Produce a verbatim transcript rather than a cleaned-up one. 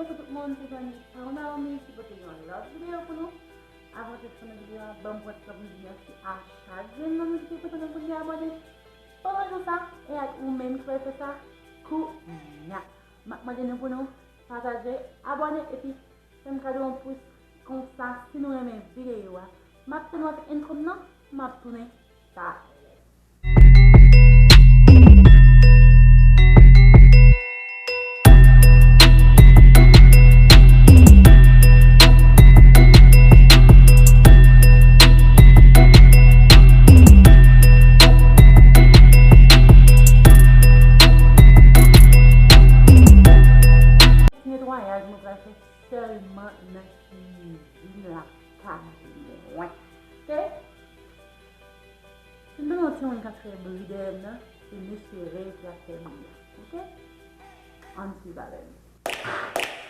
Bonjou tout moun, se zanmi pa w Naomi ki pote yon lòt videyo pou nou. Avan tout fini videyo a, ban m pran ti tan pou m di mèsi a chak grenn moun ki te kontan pou li abòne. Pandan jou sa, e ak ou menm ki pral fè sa, kounya. M ap mande nou pou nou pataje, abòne epi fè m kado yon pous. Konsa, si nou renmen videyo a, m ap tann w ak intro m nan, m ap tounen talè. Netwayaj mwen pral fè sèlman nan kizin lakay mwen. Oke? Si m te gen yon timoun k ap fè bri dèyè m nan, se mesye Ray ki ap fè bri a. Oke? Ann swiv avè m.